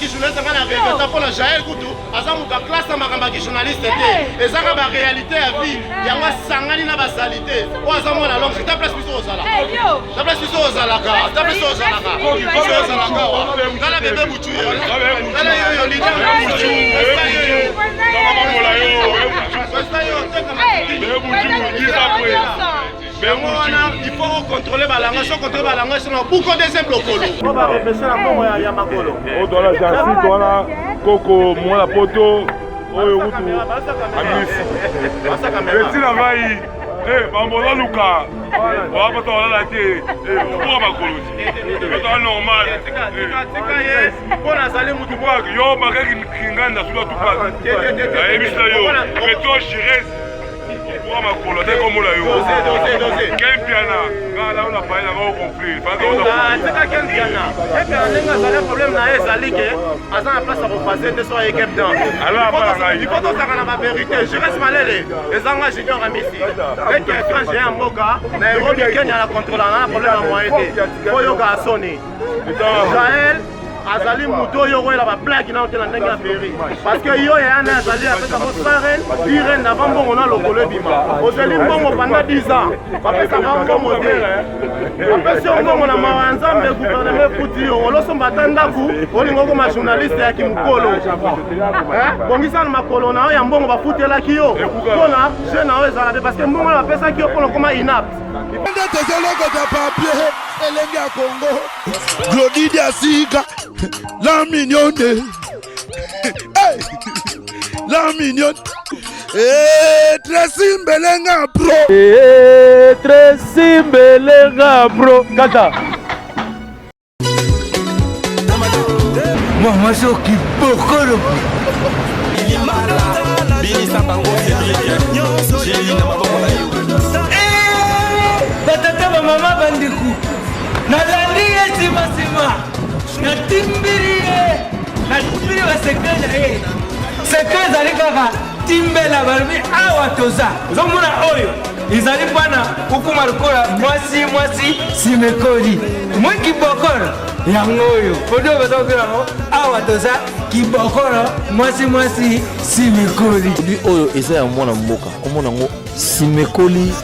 kijournaliste nga na regreta mpo na Jael kutu aza moto ya classe na makambo ya kijournaliste te. Ezaka ba réalité ya vie. Yango asangani na basalite. Oyo aza mwana longue, ta place biso ozalaka. Ta place biso ozalaka. Ta place ozalaka. Biso ozalaka awa. Tala bebe butu ye. Tala yo yo leader butu. Pesa yo teka yango wana il faut ocontrole balangage so controle balangage sona buko deuxième lokolo po barepese na mbongo ya makolo oyo towana jansi towana koko mwana poto oyo kutu amisi eti na ngai bambo ozoluka oapata olala te obuka makolo ti normal mpo nazali mutu yo makaki kinganda suka tupak nayebisi na yo petro gires Okuwa makolo te komona yo. Ken Piana, nga na ona paye na ngo conflit. Tika Ken Piana. Ken Piana ndenge azali problème na ye ezali ke aza na place ya kopase te so aye Cape Town. Il faut tozalaka na ba vérité. Jures Malele eza nga Junior Amisi. Eke étranger ya mboka Nairobi Kenya na contrôle na problème ya moyen te. Oyoka soni. Jael azali moto oyo okoyela bablage nano te na ndenge ya peri parce que yo yaya naye azali apesa mo saren diren avant mbongo na lokolo ebima ozeli mbongo pendant 10 ans bapesaka mbongo te bapesi yo mbongo na mawa ya nzambe gouvernement efuti yo olosomba ata ndako olinga okoma journaliste ya kimokolo bongisa na makolo na yo ya mbongo bafutelaki yo mpona jeu na yo ezala te parce que mbongo wana bapesaki yo mpona okoma inapte nde tozolokota papier elenge ya kongo Glody Diasika, la mignonne. Hey, la mignonne. Eh, Tracy Mbelenga bro. Eh, Tracy Mbelenga bro. Kaka. Mama soki bokolo. Binisa bango Cédric, Gélie na maboko na yo. Eh, batata bamama bandeko nalandi ye nsima natimbili ye natimbili basekre na ye sekre ezali kaka timbela balobi awa toza ozomona oyo ezali mpana okoma lokola mwasi mwasi simekoli mwi kibokolo yango oyo odo baza kokela yango awa toza kibokolo mwasi mwasi simekoli produit oyo eza ya mwana mboka komona yango simekoli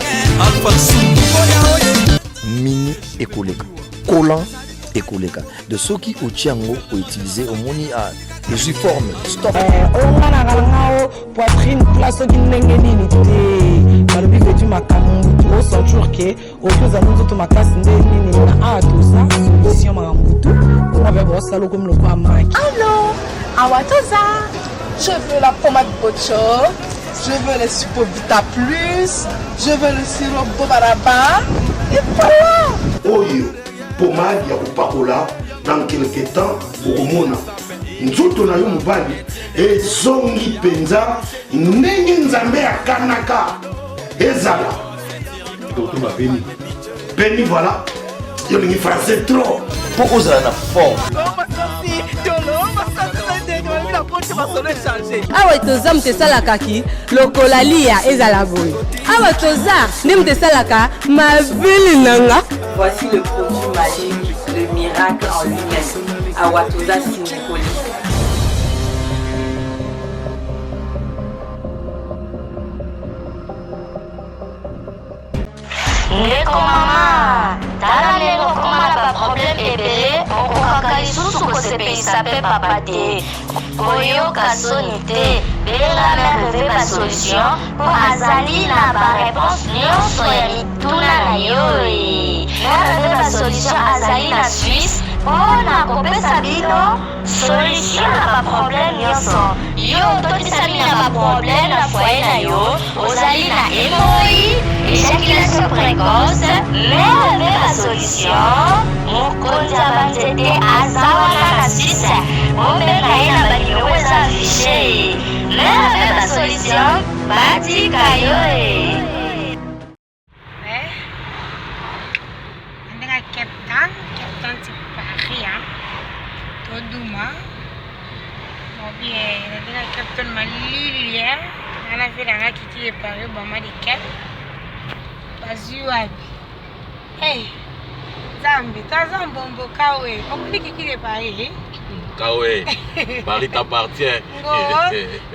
mini ekoleka collant ekoleka de soki otie yango outilize omoni ah, ezwi forme stop eh, oyo nga na nga o poitrine plat soki ndenge nini te balobi vetu makambo mutu osentir ke oki ozali nzoto makasi nde nini na awa toza solution makambo tu onga mpe bosala okomi lokola maki allo awa toza je veux la pommade bocho je veux le supovita plus je veux le sirop bobaraba et voilà oyo pomade ya kopakola dans quelque temps okomona nzoto na yo mobali ezongi mpenza ndenge nzambe akanaka ezala tokoma beni beni voilà yo olingi français trop mpo ozala na forme awa toza moto esalaka ki lokola liya ezala boye awa toza nde moto esalaka mabili na nga Voici le produit magique, le miracle en lui-même. Awa toza simikoli. Ndeko mama, tala ndenge okoma na ba problème ebele, okokaka lisusu kosepelisa pe papa te. Koyoka soni te, benga mère Veve ba solution po azali na ba reponse nionso ya mituna na yo. Mère Veve ba solution azali na Suisse po na kopesa bino Solution na ba problème nionso. Yo ototisami na ba problème na foyer na yo, ozali na hemorroïde, ejaculation precoce, mais ve ba solution, mokonzi ya ba nzete aza wana na Suisse, bobenga ye na ba numero eza affiche. Mais ve ba solution, batika yo e. Eh, ndenge ya Cape Town, Cape Town ti Paris, hein. Toduma. Mobi eh, na ndenge ya Cape Town malili, hein. Nga na vie na nga kiki de Paris, Obama de Cape. Bazwi wapi? Hey, Nzambe, taza mbombo kawe. Omoni kiki de Paris? Kawe, Paris t'appartient. Ngo,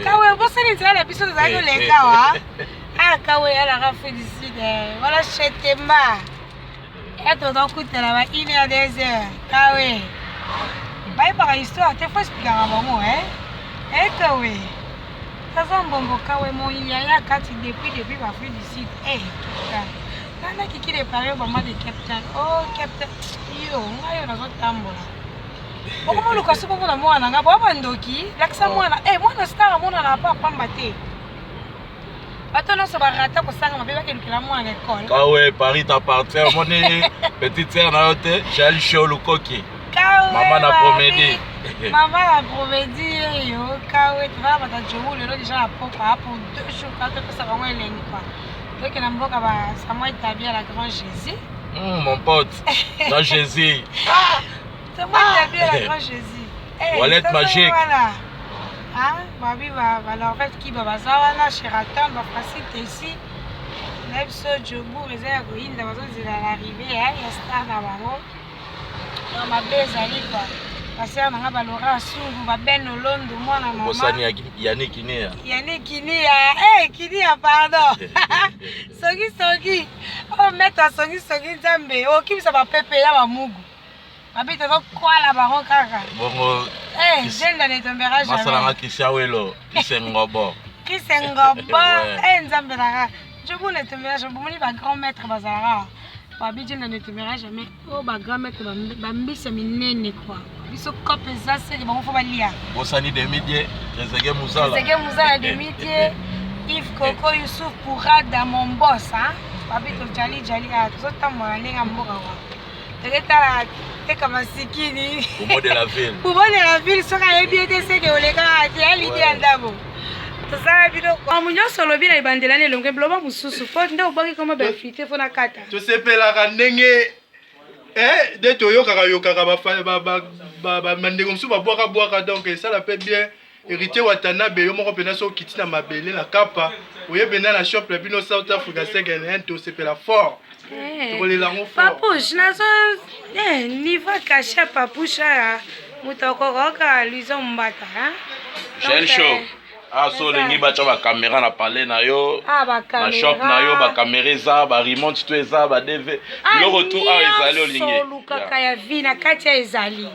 Kawe, obosani nzela na biso tozalaki koleka wa. Ah, Kawe, alaka Afrique du Sud. Eh. Voilà, chez Temba. Ya tozokutana ba 1 heure 2 heures. Kawe. Bayebaka histoire te, faut expliquaka bango, eh. Eh, Kawe. Taza mbongo Kawe, mon yaya kati depuis depuis ba Afrique du Sud. Eh, Cape Town. Nana kiki de Paris, obama de Cape Town. Oh, Cape Town. Yo, ngai yo nazotambola. Okomoluka soki omona mwana nga boa bandoki lakisa oh. mwana eh, mwana star amonana pa pamba te bato nyonso barata kosanga mabe bakelukela mwana ekole kawe paris t'appartient omoni petite sœur na yo te jael show lukoki mama na promedi mama na promedi yeyo kawe tozala bata jobu lelo deja na pokwa pour deux jours ka topesa bango elengi kua toke na mboka ba samuel tabia la grand jésus Mon pote grand jésus samuel tabia la grand jésus eh, Wallet magique voilà. Hein? Babi ba ba Norvège kiba baza wana Sheraton ba Francis Tessi na biso Jobourg eza ya koyinda bazozela l'arrivée ya star na bango Donc mabe ezali quoi. Ba sœur na nga ba Laura Sungu, ba Ben Olondo, mwana mama. Bosani ya Yannick Kinia. Yannick Kinia, eh Kinia pardon. songi songi. Oh maître songi songi Nzambe, okimisa ba pepe ya ba mugu. Babi tozo kwala bango kaka. Bongo. Eh, jenda ne tombera jamais. Masala nga Kishawelo, Kisengobo. Kisengobo, eh Nzambe na nga. Jogo ne tombera jamais. Bomoni ba grand maître bazalaka. Babi jenda ne tombera jamais. Oyo ba grand maître ba mbisi ya minene quoi. Biso cop eza seke bango fo balia. Bosani Demidie, Trezeguet Muzala. Trezeguet Muzala Demidie, Yves Koko Youssouf Pourada mon boss hein. Babi to jali jali ah tozo tambola ndenge ya mboka quoi. Toke tala teka masikini. Poumon de la ville. Poumon de la ville soki ayebi ye te seke olekaka te ya lidi ya ndabo. Tosala biloko. Mamu nyonso olobi na ebandela na elongo loba mosusu fo nde obwaki koma ba infiltré fo na kata. Tosepelaka ndenge eh, nde toyokaka yokaka bandeko mosusu babwaka bwaka donc esala mpe bien héritier Watanabe yo moko mpenza soki okiti na mabele na kapa oye mpenza na shop na bino South Africa second hand tosepela fort tokolela yango fort Papouche nazo eh, niveau caché Papouche aya moto akokoka Luison Mbata hein? Gel show ah so olingi batya bakamera na palais na yo ah, na shop na yo bakamera eza baremonte to eza badv biloko tu awa ezali olingi olukaka ya vie na kati ya ezali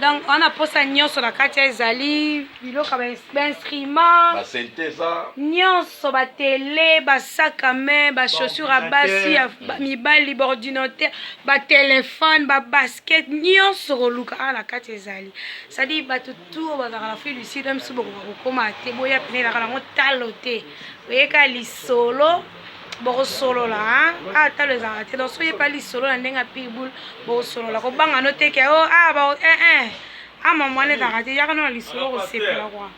donc wana mposa nyonso na kati ya ezali biloko ya bainstrument basente eza nyonso batele basac à main bachaussure ya basi ya mibali baordinateur batelefone babasket nyonso koluka awa na kati ezali cestadire bato tout oyo bazalaka na Afrique du Sud meme bokoka kokoma te boya pene elaka nango talo te oyeka lisolo bokosolola ah talo ezalaka te donc soki oyepa lisolo na ndenge ya pitbull bokosolola kobanga no te ke o ah ba eh eh ah mama wana ezalaka te yaka no na lisolo kosepela kwa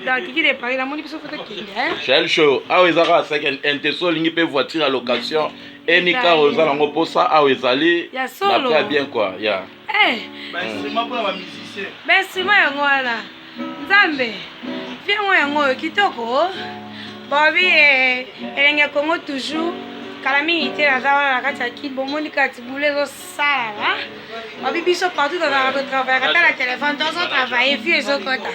donc kiki de Paris namoni biso fo tokende Shell show awa eza kaka second hand te so olingi mpe voiture ya location any car oza nango mposa awa ezali Ya solo. na prix ya bien quoi ya Eh. Ba instrument pona ba musiciens. Ba instrument yango wana. Nzambe. Vie yango yango oyo kitoko. Babi eh, elenge ya Congo toujours. Kala mingi te naza wana na kati ya kin bomoni kati boule ezosalama. Babi biso partout tozalaka kotravaillaka ata na telefone tozotravaille vie ezokota.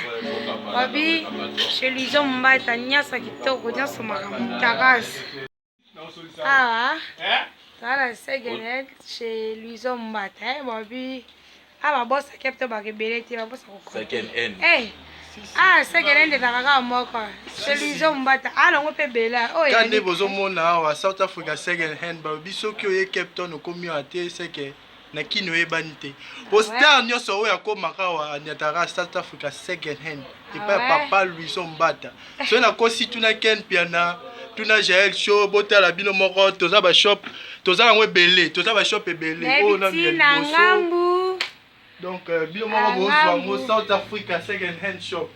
Babi chez Luison Mbata nyonso kitoko nyonso makambo terrasse. Awa toza na Segenet chez Luison Mbata eh, babi ah babosa Cape Town baka ebele te babosa Second hand. Eh, ah second hand ezalaka kaka moko chez Luison Mbata ah nango mpe ebele oyo ka nde bozomona awa South Africa second hand balobi soki oye Cape Town okomi awa te seke na kini oyebani te po star nyonso oyo akomaka awa anyataka South Africa second hand epai ya papa Luison Mbata soki nakosi tuna Ken Piana tuna Jael Show botala bino moko toza ba shop toza yango ebele toza ba shop ebele oyo nanu ya liboso donc bino moko bozwa yango South Africa second hand shop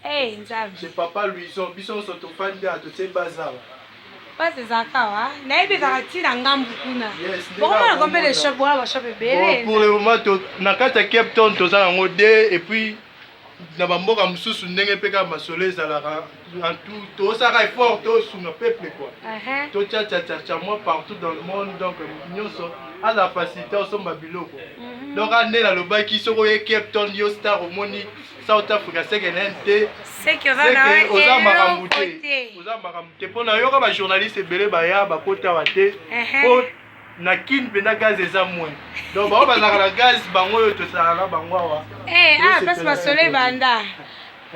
Hey, Nzambe. Chez papa Louison, biso nyonso tofandi awa totie base awa. Base ezalaka awa, nayebi ezalaka ti na ngambu kuna. Bokomona combien de shop wana ba shop ebele. Bon, pour le moment to, na kati ya Cape Town toza nango de et puis na bamboka mosusu ndenge mpe kaka masolo ezalaka en tout tosalaka effort tosunga peuple quoi. Uh -huh. Totia tia tia tia moi partout dans le monde donc nyonso. Azala facilité osomba biloko. Donc ande nalobaki soki oye Cape Town yo star omoni South Africa second hand te. Seke oza na Seke oza makambo eloko te. te. Oza makambo te mpo nayoka ba journaliste ebele baya bakota awa te. Mpo na kin mpenza gaz eza moins. Donc bango bazalaka na gaz bango oyo tosalaka na bango awa. Eh, ah, place masolo ebanda.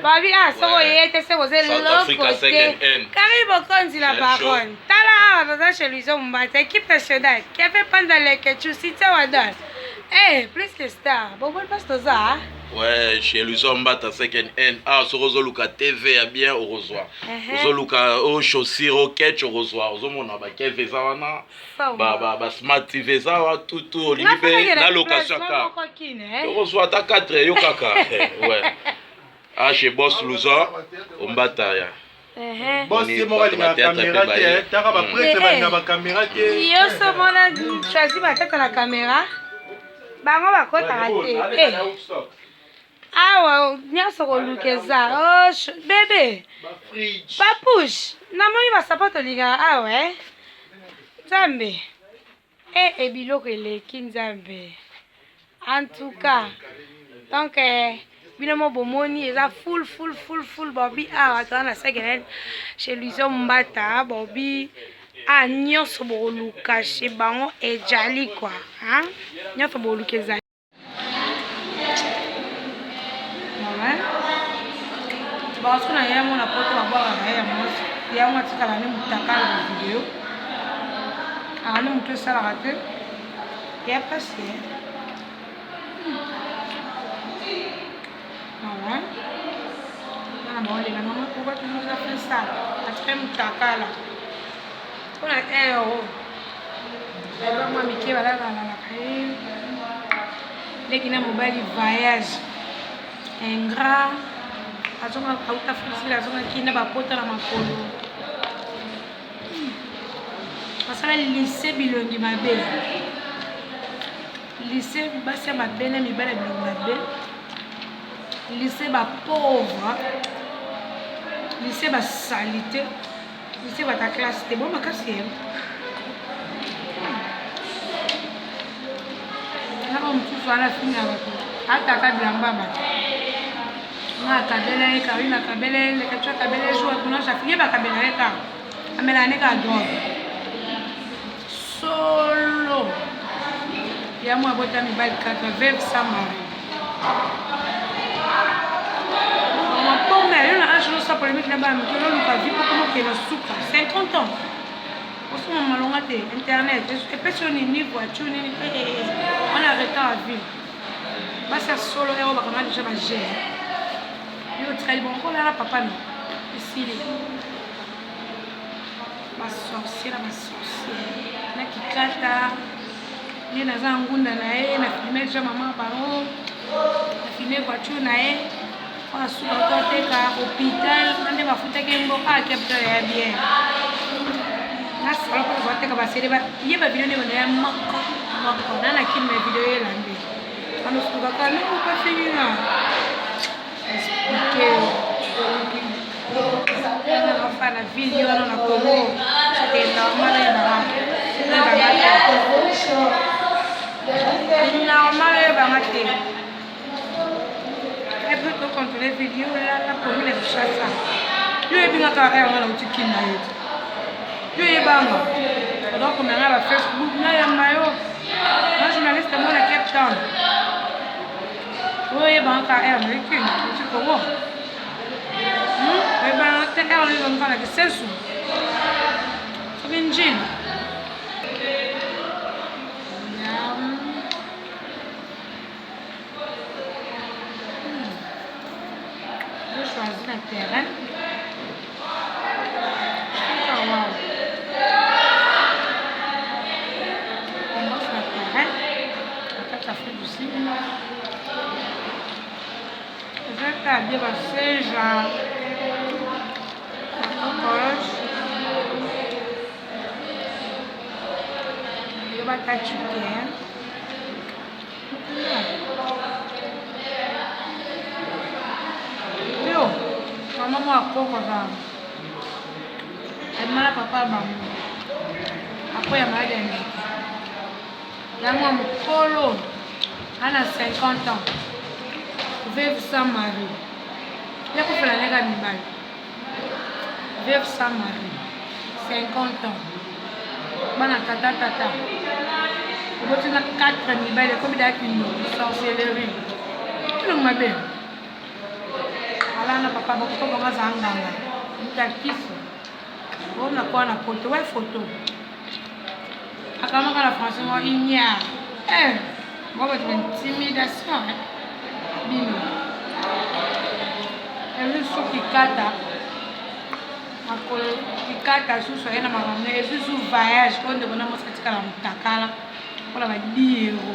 Babi ah soko oye te soko oza South Africa eloko te. second hand. Karine Bokonzi la Quel show. baronne. Tala awa toza chez Luizo Mbata, équipe nationale. Kevin Panda Leketchou, Cynthia Wadol. Eh, plus que star. Boboli place toza. ah. Ouais, chez Luzo Mbata second hand. Ah, soki ozoluka TV ya bien okozwa. Ehe. Ozoluka o chaussure o ketch okozwa. Ozomona ba kev eza wana. Sawa. Ba ba ba smart TV eza wa tout tout olingi Nga fana pe kende na location place, car. moko kine, eh. Okozwa ata 4 yo kaka. Ouais. Ah, chez Boss Luzo Mbata ya. Ehe. Boss ye moko alingaka caméra te, eh. Taka ba prêtre Eh, balingaka ba caméra te. Yo so mona choisi batata na caméra. Bango bakotaka te. Eh. Awa nyonso koluka eza. Oh, bebe. Papouche, namoni ba sapato olingaka awa eh. Nzambe. Eh, eh biloko eleki Nzambe. En tout cas, donc eh, bino mo bomoni eza full full full full bobi awa toza na second hand chez Luizo Mbata bobi ah nyonso bokoluka chez bango ejali quoi hein? Nyonso bokoluka ezali. Baso na ye mona poto babwakaka ye ya mwasi yango atikala nde motakala na video akani moto esalaka te ya pasi bana baolela mama pourquoi tu nous as fait ça atikali motakala mpona 1 euro ba mwa mike balalalalaka ye leki na mobali voyage ingrat azonga auta frisile azongaki na bapota na makolo asala lycée bilongi mabe lycée basi ya mabe na mibali ya bilongi mabe lycée bapauvre lycée basalite lycée bata classe te bo makasi ye nako mosusu wana afinga bato ataka bilamba bato nga akabela ye karine akabela ye lekacu akabela ye jour tournage afingi ye bakabela ye kaka amelaka ne kaka drogue solo ya mwa abota mibali 4 veuve sans mari mapome yo na age osa polémique na bana mike ololuka vie okoma okende na suka 50 ans osoma malonga te internet epesi yo nini voiture nini wana retard ya ville basi ya solo yango bakanga deja bagere yo otikali bongo kolala papa no esili ba sorcier na ba sorcier na kikata nde naza na ngunda na ye na filme deja mama bango na filme voiture na ye oyo asuka to ateka hôpital na nde bafutaki ye mbongo ah capital ya bien na sala mpo ateka basede ye bavideo nde banda ya moko moko na na kimi na video elande anosukaka nokopafinga explike nafa na ville wana na Congo c'était normal oyebaka oyebanga normal oyebanga te epuis tocontrole video lala komi na Kinshasa yo oyebinga kaka yango na uti kin na yo te yo oyebanga ozokomela nga ba Facebook nayamba yo na journaliste mona Cape Town oyebanga kaka heure na kin uti Congo oyebanga te heure oyo ezonga na kisesu soki njili Je choisis le terrain. Oh, wow. On bosse le terrain. En fait, ça fait du signe. Eza bien baseja. Yo batatu te. Yo, mama mwa koko za. Abima na papa bango. Apo ya maladi ya ndeke. Ya mwa mokolo ana 50 ans veuve sans mari ya kofela ndenge mibali veuve sans mari 50 ans bana tata tata oboti na 4 mibali ekomi daya kindoki sorcellerie elongo mabe alana papa bakoko bango azala nganga moto ya kisi oyo nakoa na poto wa foto akamaka na français moko ignare eh, moko bato ba intimidation eh. bino ezwi suki kata makolo kikata susu aye na makambo ezwi su voyage oyo ndeko na mwasi atikala motakala mpona ba 10 euro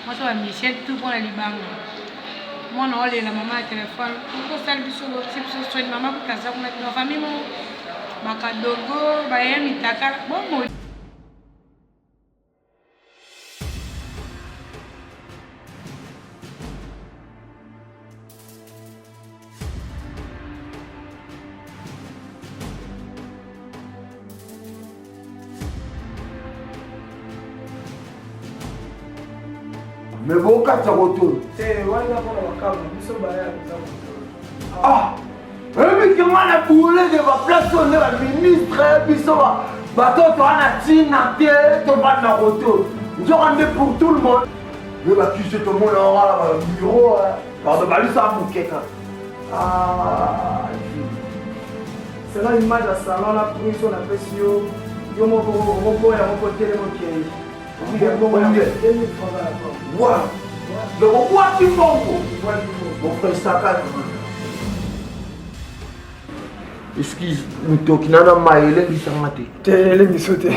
mwasi ba misien tout mpona libanga mwana olela mama ya telefone okosali biso boti biso soni mama kuta aza kuna bino famille moko bakadogo baye mitakala bomoi. Me bokatisa kotoyo oyebi ke nga na boule de baplace oyo nde baministre biso bato toa na ntina te tovanda kotoyo nzoka nde pour tout le monde me bakisi tomona wana babiro pardon balisa moke kaka ah, selon image ya salon na prix oyo napesi yo yo moko okoboya yango mpo telema okei. Donc obwaki mbongo mon frère sakana excuse motoki nana mai elengisanga te te elengiso te.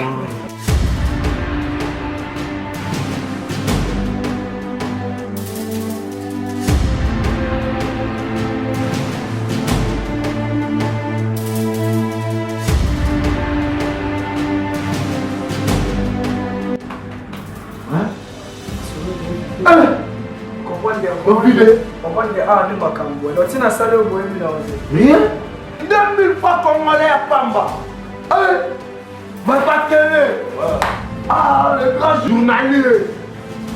Rien 2000 francs congolais ya pamba. Babatele. Ah, le grand journalier.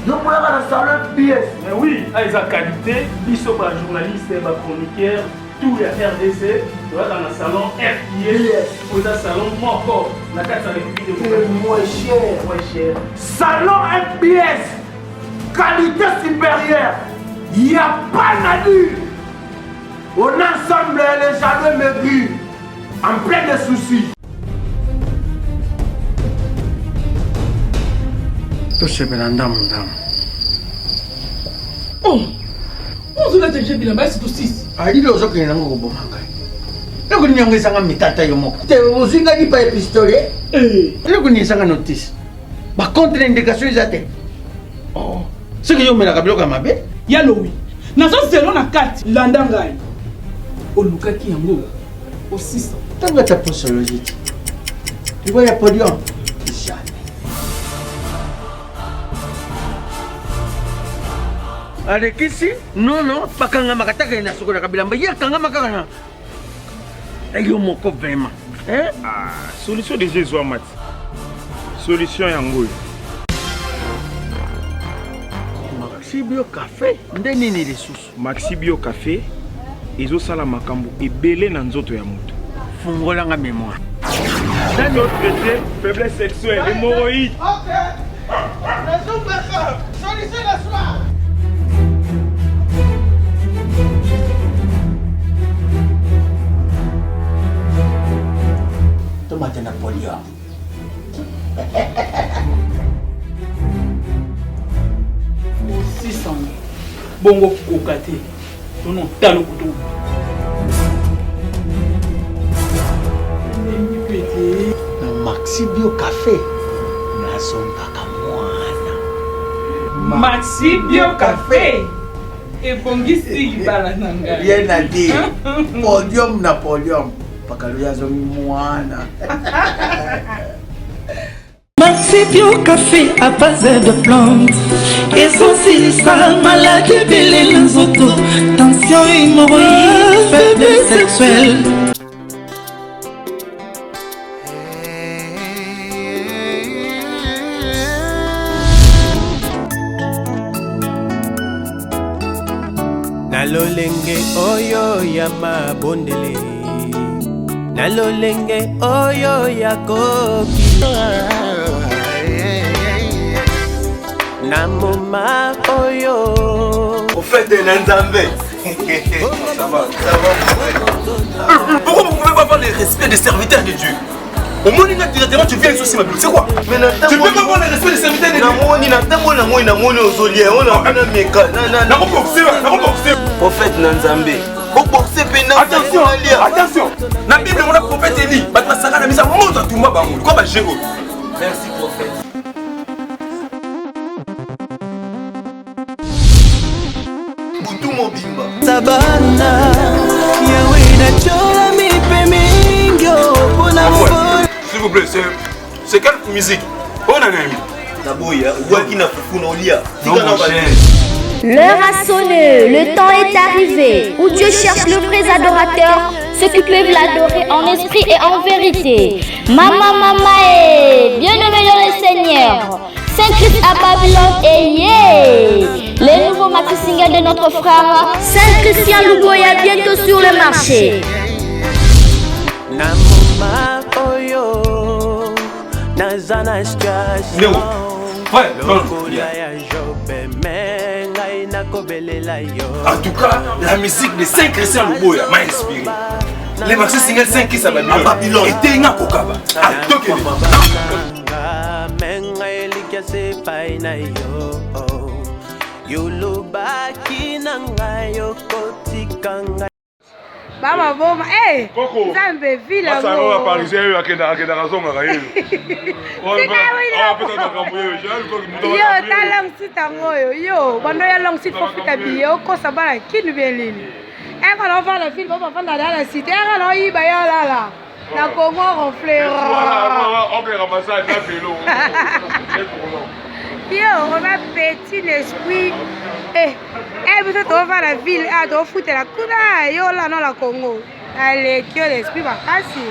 Yo moyaka na salon FBS. Mais oui, ah, eza qualité, biso ba journaliste, ba chroniqueur, tout ya RDC, toyaka na salon FBS, oyo eza salon moko na kati ya République démocratique. Moins cher. Moins cher. Salon FBS, qualité supérieure. Il n'y a pas à dire. On ensemble les jaloux maigris, en plein de soucis. Tosepela ndambu ndambu. Oh! Ozolata deja bilamba esi tosisi. Alili ozokende nango koboma ngai. Eloko nini yango ezanga mitata yo moko? Te ozwi ngai lipa ya pistolet? Eh. Eloko nini ezanga notice? Ba contre indication eza te. Oh. Soki yo omelaka biloko ya mabe? Ya lowi. Nazo zelo na kati. Landa ngai. Olukaki yango osisa. Ntango ata posologie te. Liwa ya podium. Jamais. Alekisi nono bakangamaka taka ye nasukolaka bilamba ye akangama kaka na yo moko vraiment eh? Ah, solution deja ezwama ti solution yango oyo. Maxi Bio Cafe nde nini lisusu? Maxi Bio Cafe ezosala makambo ebele na nzoto ya moto. Fungola nga memoire. Traité faiblesse sexuelle, hémorroïde. Ok. Solution na soir. Tomate na polio. Osisango bongo koka te tono talo kutu na Maxi Bio Cafe nazongaka mwana. Maxi Bio Cafe ebongisi libala na ngai. Rien à dire. Podium na podium. Pakalo azongi mwana. Maxi Bio Café à base de plantes ezosilisa maladi ebele na nzoto tension hémorroïde faiblesse sexuelle. Oyo ya mabondeli na lolenge oyo ya koki na moma oyo Prophète na Nzambe. Ça va, ça va. Pourquoi vous pouvez pas avoir le respect des serviteurs de Dieu omoni nga directement tu viens ici ma c'est quoi mais na tu peux pas avoir le respect des serviteurs de Dieu namoni na ntango namoni namoni ozolia oyo na meka nakoboxe nakoboxe prophète na nzambe oboxe mpe na attention attention na bible mona prophète eli bato basaka na misa moto atumba bango kwa baje oyo merci prophète butu mobimba sabana yawe natyolami mpe mingi mpona s'il vous plaît c'est c'est quelle musique oyo na nani naboya obwaki na fufu na olia L'heure a sonné, le temps est arrivé où Dieu cherche le vrai adorateur, ceux qui peuvent l'adorer en esprit et en vérité. Maman, maman, et bien-aimé dans le Seigneur. Saint-Christ à Babylone et yeah! Les nouveaux maxi singles de notre frère Saint Christian Luboya bientôt sur le marché. na moma oyo naza na situation lokola ya jobe me ngai nakobelela yo En tout cas, la musique de Saint Christian Luboya m'a inspiré. Les maxi single Saint Christ à Babylone. Babylone. Et Tenga Kokaba. Ah, tokele. Me ngai elikya se epai na yo yolobaki na ngai okotika ngai Baba boma eh Nzambe vila Masano ngo. ya parisien oyo akendaka akendaka azongaka ye. Yo ta long site yango oyo yo bando ya long site fofuta biye okosa bana kinu bien nini eka na ovanda ville bo bafanda na la cité eka na oyiba yo olala na Congo ronfle yo oza petit l'esprit eh eh biso tofanda ville ah tofutela kuna yo olala na Congo aleki yo l'esprit makasi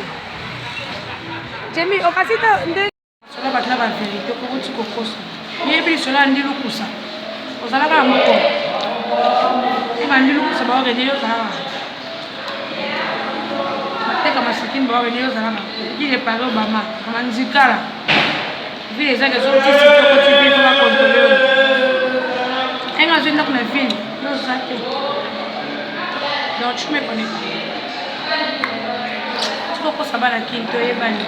Jimmy okasi te nde Sola bato na ba verite okoti kokosa. Yebi lisolo ya ndilukusa. Ozalaka na moko. Te ba ndilukusa ba orede yo ozalaka. Bateka masikini ba orede yo ozalaka. Ville Paris Obama, na nzikala. Ville ezaka ezokoti site okoti ville mpo ba controle yo. Enga azwi ndako na ville, yo oza te. Donc tu me connais pas. Tikokosa bana kin toyebani.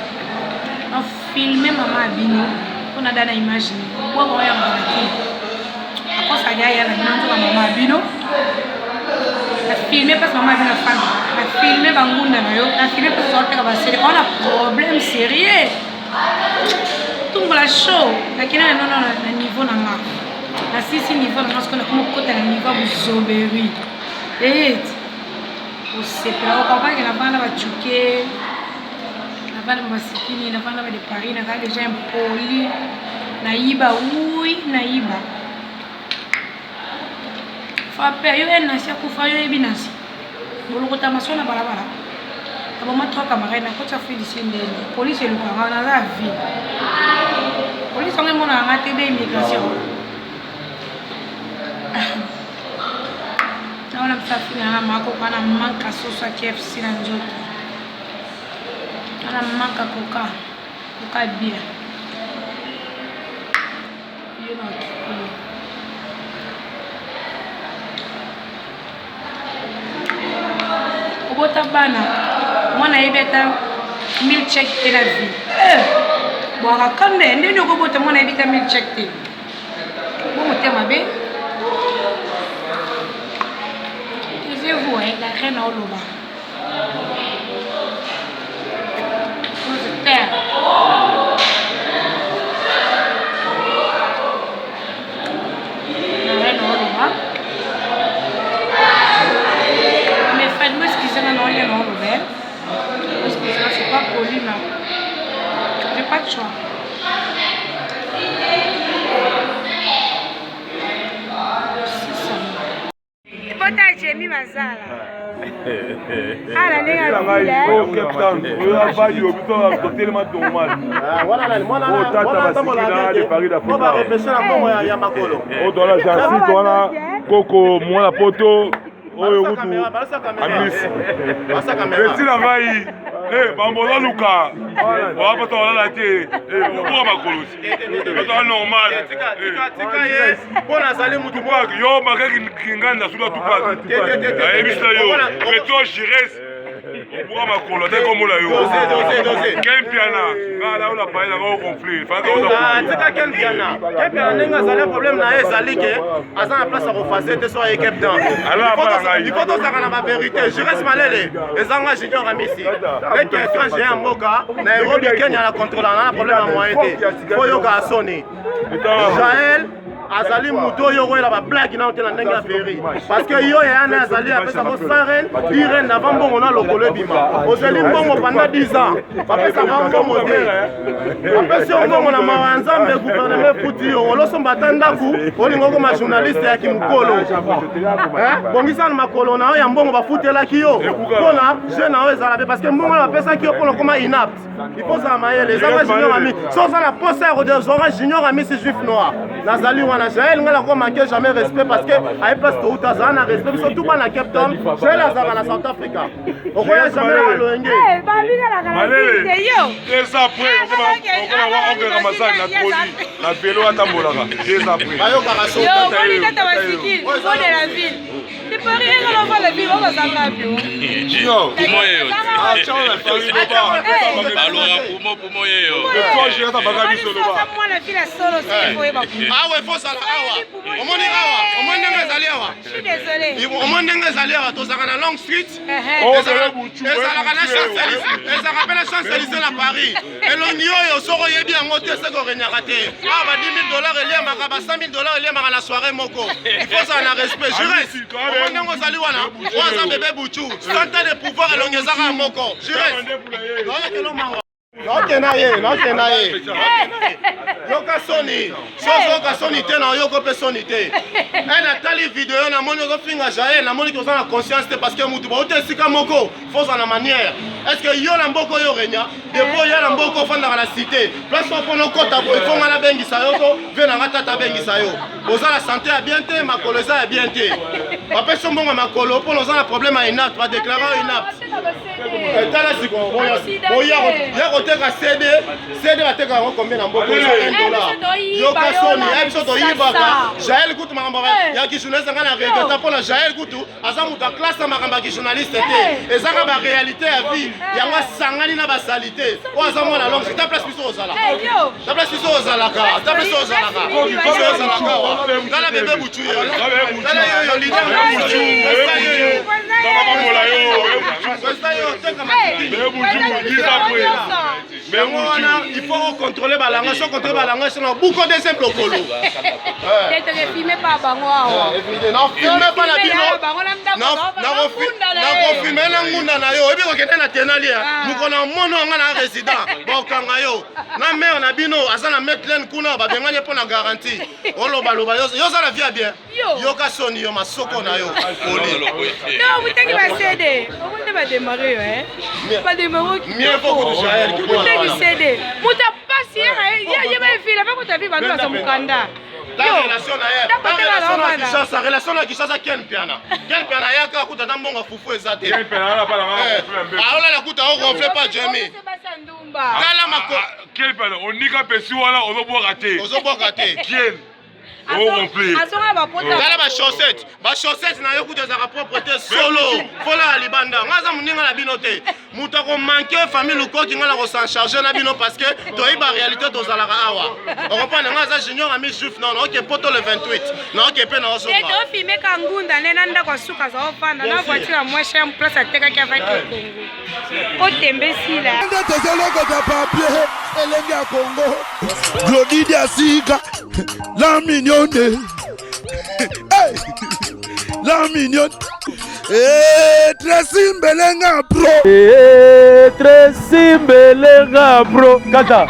Na filme mama ya bino mpo na da na image nini bwaka oyo ya mbonaki akosaki aya na bino nzoka mama ya bino na filme mpasi mama ya bino afanda na filme bangunda na yo na filme mpasi ozoteka basele ona problème sérieux tumbola show nakenda na nono na niveau na nga nasisi niveau na nga sikoyo nakoma kokota na niveau ya bozoberi eyeti osepela okomprendre ke navanda bacuke navanda masikini navanda ba de paris nazala déjà impoli nayiba ui nayiba frappe yo ye nasi akufa yo oyebi nasi bolokota maso na balabala aboma trois camarade nakoti afilisi ndeni polisi elukanga naza vie polisi yango emonaka nga te be immigration naona msafiri nanga makoka na manka soso ya kfc na nzoto Ana manka coca. Coca bien. Yo na kikuyu. Obota bana. Mwana ayebi ata mille check te na vie. Eh! Bwaka kanda ndenge okobota mwana ayebi ata mille check te. Bo motema mabe. Taisez-vous, hein, la reine oloba. Pas de choix. Bota Jemmy Mazala. Ala ndenge wana koko mwana poto. Oyo kutu amisi eti na ngai bambo ozoluka oapata olala te obuka makolo oza normal. Tupak yo makaki kinganda suka Tupak nayebisa yo Petro Gires obuka makolo ata komona yo Ken Piana ngai na ona paye nanga oconflit. Tika Ken Piana. Ken Piana ndenge azali, problème na ye ezali ke aza na place ya kofase te. So aye Cape Town, il faut tozalaka na bavérité. Jires Malele ezanga Junior Amisi eke étranger ya mboka Nairobi, Kenya na contrôlana na problème ya moyen te. Fo yoka soni. Jael azali moto oyo okoyela bablague nano te na ndenge ya veri, parce que yo yaya na azali apesako 100 ren iren avant mbongo na lokolo ebima. Ozali mbongo pendant 10 ans, bapesaka mbongo te. Bapesi yo mbongo na mawa ya Nzambe, gouvernement efuti yo, olosomba ata ndako. Olinga okoma journaliste ya kimokolo, bongisa na makolo na yo ya mbongo bafutelaki yo mpona jeu na yo ezala pe, parce que mbongo wana bapesaki yo mpona okoma inapte. Il faut ozala mayele. Ezanga Junior Ami so oza na posa ya kodezora Junior Amisi juif noir nazali wana. Jael ngai nako manque jamais respect, parce que aye place touta azala na respect. Biso tu bana Cape Town, Jael azalaka na South Africa, okoya jamais na balolenge. Deux ans après okokaka masali na troli na velo atambolaka. 2 ans après. Bayokaka. Tata basikile de la ville de Paris engala la ville bazalaka bio. Pumo yeyo, balora pumo pumo yeyo. Mwana ville solo. Awa efosala awa, omoni awa, omoni ndenge ezali awa, omoni ndenge ezali awa. Tozalaka na Long Street, ezalaka na ezalaka mpe na Champs-Élysées na Paris. Elongi oyo soki oyebi yango te, seke orenyaka te. Awa ba 10 000 $ eliamaka, ba 100 000 $ eliamaka na soirée moko. Il faut ozala na respect. Jures, omoni ndenge ozali wana, oyo aza bebe butu 100 ans de pouvoir. Elongi ezaka moko. Jures, naokenda ye, naokenda ye. Yoka soni, so ozoyoka soni te na oyoko mpe soni te. E natali video, namoni ozofinga Jael, namoni koza na conscience te, parce que mutu bauta esika moko, faut ozala na manière. Est ce que yo na mboka oyo orenya depuis oya na mboka, ofandaka na cité place oyo mpona okota boye, fo nga nabengisa yo to ve nanga tata abengisa yo? Oza na santé ya bien te, makolo eza ya bien te. Bapesi yo mbongo ya makolo mpona oza na problème ya inapte, badéclarer yo inapte. Tala sikoyo, ya koteka CD. CD bateka yango combien na mboka? Eza 1 dollar. Yoka soni ya biso toyibaka. Jael kutu makambo ya kijournaliste nga na regreta mpona Jael kutu aza moto ya classe na makambo ya kijournaliste te. Ezaka baréalité ya vie yango asangani na basalité oyo aza mwana longue ta place biso ozalaka, ta place biso ozalaka, ta place ozalaka, biso ozalaka awa. Tala bebe butu ye, tala yoyo leader yo, teka yango wana. Il faut ocontrôle balangage, so contrôle balangage na buko deuxième lokolo. Filme pa bango awa. Nafilme pa na bino, nakofilme na ngunda na yo. Oyebi kokende na tenali mokolo na mono yanga na résident, bakokanga yo na mare na bino. Aza na Metlen kuna, babengani ye mpo na garantie. Olobaloba, yo oza na vie ya bien. Yoka soni yo, masoko na yo poli. Non, mutaki basede okonde badémarrer yo, badémarrer. Mieux vaut kutu Jael. Mutaki CD, moto apasi ye baevila mpe kuta vi bantu baza mokanda. Ta relation na ye, ta relation na Kinshasa, relation na Kinshasa. Ken Piana, Ken Piana ayaka kuta ata mbongo fufu eza te, aolala kuta ogonfle pa Jemi. Tala mako. Ken Piana onika pesi wana, ozobwaka te. Ozobwaka te. Ken ocomplet. Tala bachaussette, bachaussette na yo kuta ezalaka propre te, solo fola ya libanda. Nga aza moninga na bino te. Moto akomanke famille Lukoki, nga na kosan charge na bino, parce que toyebi baréalité tozalaka awa. Okomprendre nga aza Junior Ami juif non oke poto le 28 na oke mpe na ozonga. Tofilme ka ngunda nde na ndako asuka aza ofanda na voiture ya moins cher, place atekaki avaki Kongo po tembe esila. Nde tozolokota papier elenge ya Kongo Glodidi asika la mignonne. Hey! La mignonne. Hey, Tracy Mbelenga bro. Hey, Tracy Mbelenga bro. Kata.